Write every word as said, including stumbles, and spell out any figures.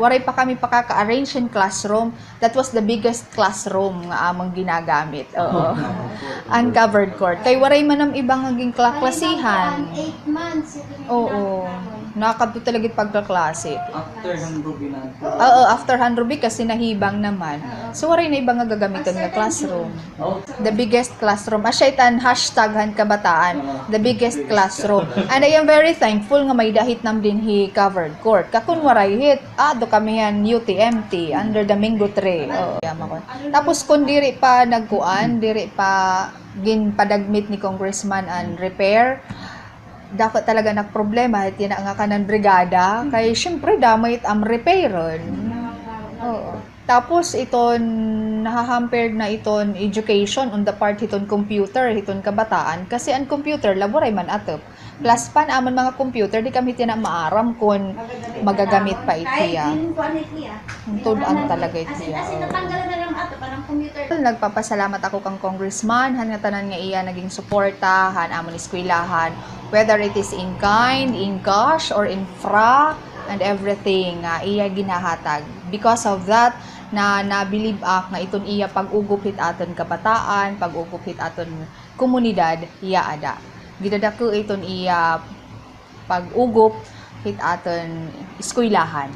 Waray pa kami pakaka-arrange hin classroom. That was the biggest classroom nga amon ginagamit. Oo. Uncovered court. Kay waray man am iba nga ginklaklasihan. Eight months, ito yung Oo. Nakadto talaga it pagkaklase. After han Ruby na. Oo, after han Ruby kasi nahibang naman. So, waray na iba nga gagamiton nga classroom. The biggest classroom. Asya it an hashtag han kabataan. The biggest classroom. And I am very thankful nga may-ada hit nam dinhi covered court. Kay kun waray hit, ah, do kami han U T M T under the mango tree. Oo, yama ko. Tapos kun diri pa nagkuan, diri pa ginpadagmit ni Congressman an repair, dako talaga nagproblema, it yana nga kanan brigada, kay syempre damo it am repairon. Oo. Tapos iton nahahampered na iton education on the part hiton computer, hiton kabataan, kasi an computer la waray man atop. Plus pa an amon mga computer, di kami it yana maaram kun magagamit pa it hiya. Tud-an talaga it hiya. Nagpapasalamat ako kan Congressman han ngatanan nga iya naging suporta han amon eskwelahan, whether it is in kind, in cash, or infra, and everything nga iya ginhahatag. Because of that, na nabilib ak nga iton iya pag-ugop hit aton kabataan, pag-ugop hit aton komunidad, iya ada. Gidadako iton iya pag-ugop hit aton eskwelahan.